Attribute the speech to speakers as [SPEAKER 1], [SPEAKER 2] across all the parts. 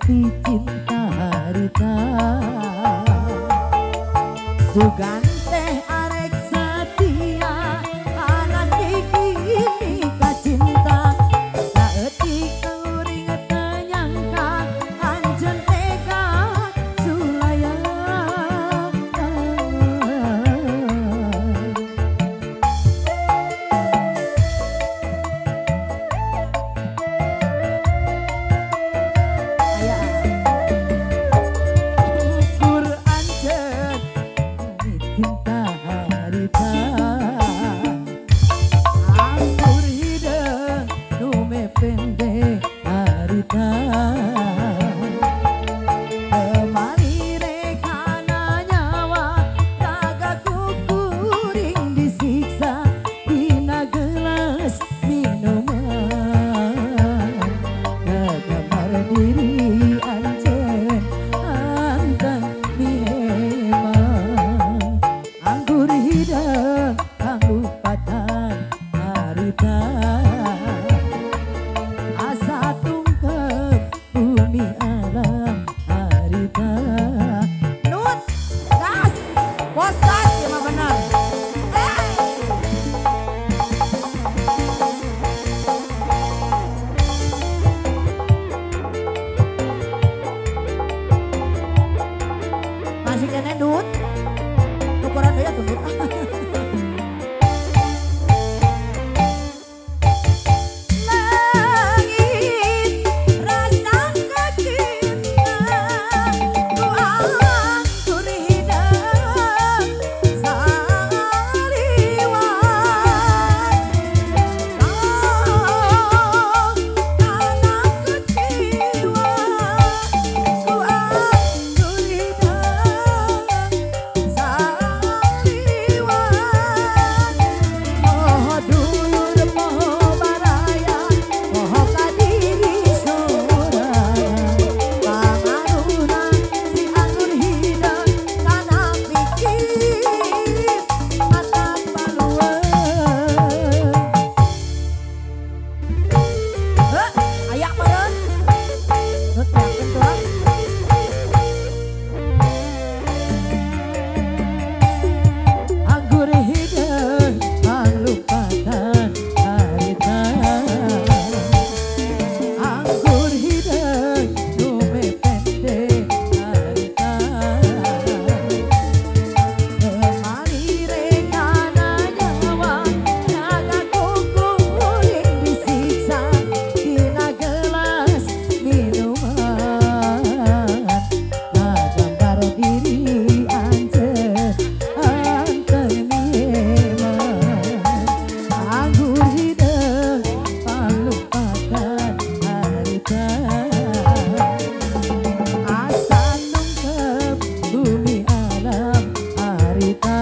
[SPEAKER 1] mimpi cinta harita. Sugan teh arek satia anas dikini ka cinta. Saeutik kuring teu nyangka anjeun tega sulaya. Kur anjeun cinta harita. Anggur hideung nu mepende harita. Kemari rekana nyawa raga kukuring disiksa dina gelas minuman. Kagambar diri anjeun anteng mihema. Anggur hideung panglupatan harita. Asa tungkep bumi alam harita.
[SPEAKER 2] Nut, gas, bos gas, ya mah bener. Masih kene Nut, tukeran deui atuh Nut. Langit rasa kecinta ku anggur hideung saliwat. Oh, kana kecewa ku anggur hideung saliwat. Moho dulur moho baraya moho kadiri sorangan. Pangaruna si anggur hideung kana pikir mata palueun. Heuh, aya meureun. Nut yakin tuh.
[SPEAKER 1] Anggur hideung panglupatan harita. Anggur hideung nu mepende harita. Kemari rekana nyawa raga kukuring disiksa dina gelas minuman. Kagambar diri anjeun anteng mihema. Anggur hideung panglupatan harita. Asa nungkep bumi alam harita.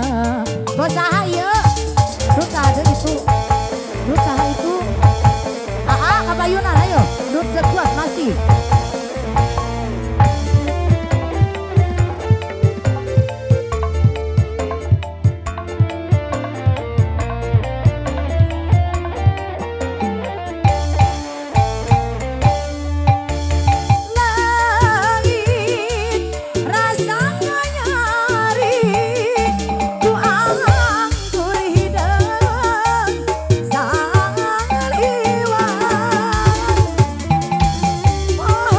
[SPEAKER 2] Bos saha ieu? Nut saha deui itu? Nut saha itu? Aa kabayunan ayo. Nut sekuat masih. Langit rasa nyari ku anggur hideung saliwat. Oh,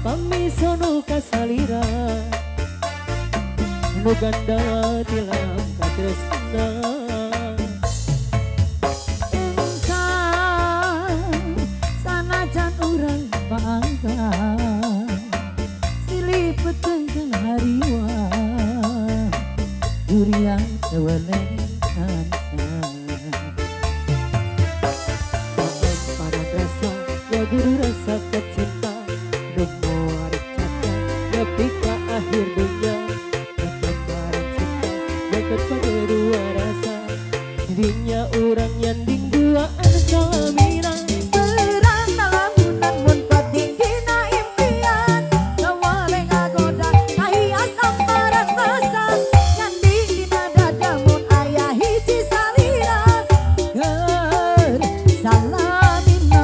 [SPEAKER 1] Pamisono kasalira nu ganda tilam katresna.
[SPEAKER 2] Engkang sanajan urang paangkang silih petengkang hariwa durian teweleng kanca.
[SPEAKER 1] Pamparan rasa ya guru rasa kecinta nu moal caca nepi ka akhir dunya. Pamparan cinta deket dua rasa dirinya urang nyanding duaan salamina.
[SPEAKER 2] Berang nalamunan mun penting dina impian teweleng ngagoda kahias amparan rasa nyanding dina dada mun aya hiji salira keur salamina.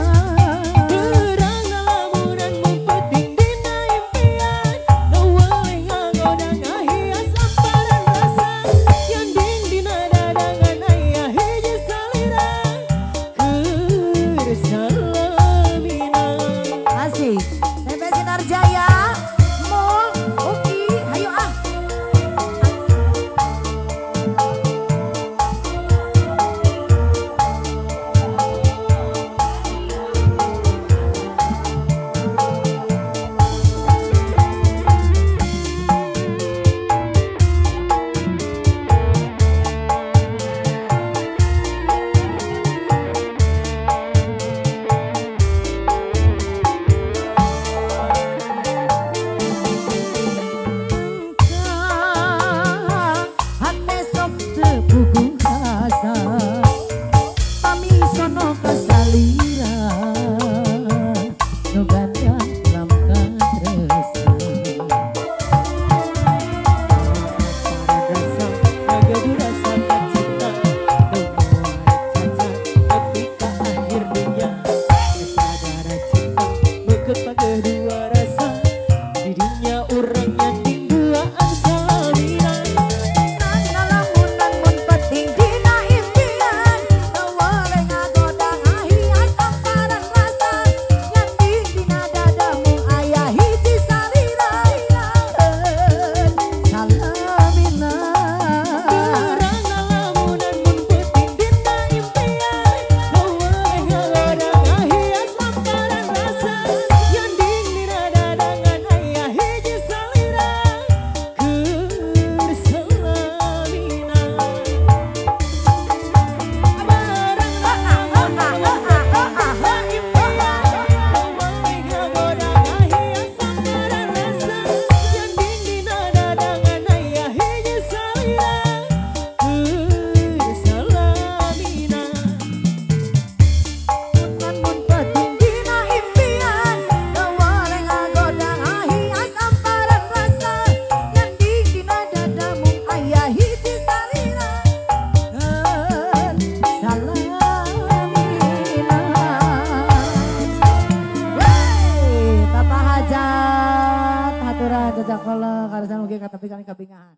[SPEAKER 1] Berang nalamunan mun penting dina impian teweleng ngagoda kahias amparan rasa nyanding dina dada ngan aya hiji salira keur salamina.
[SPEAKER 2] Asik. TP Sinar Jaya, Mul, Uki, hayu ah. Engkang hate sok teu puguh rasa pamisono kasalira nu ganda lam katresna.
[SPEAKER 1] Pamparan rasa ngagaduh rasa kacinta nu moal caca nepi ka akhir dunya. Sadara cinta meukeut pageuh dua rasa didinya urang nyanding duaan salamina.
[SPEAKER 2] Nalamunan mun penting dina impian teweleng ngagoda ngahias amparan rasa nyanding dina dada mung aya hiji salira salamina.
[SPEAKER 1] Berang nalamunan mun penting dina impian teweleng ngagoda ngahias amparan rasa nyanding dina dada ngan aya hiji salira keur salamina. Barang nalamunan mun penting dina impian teweleng ngagoda ngahias amparan rasa nyanding dina dada ngan aya hiji salira keur salamina.
[SPEAKER 2] Mun penting dina impian teweleng ngagoda ngahias amparan rasa nyanding dina dada mung aya hiji salira salamina. Wey, Bapak Hajat haturan jajakoleh karasan ugi katapi kali kabingahan.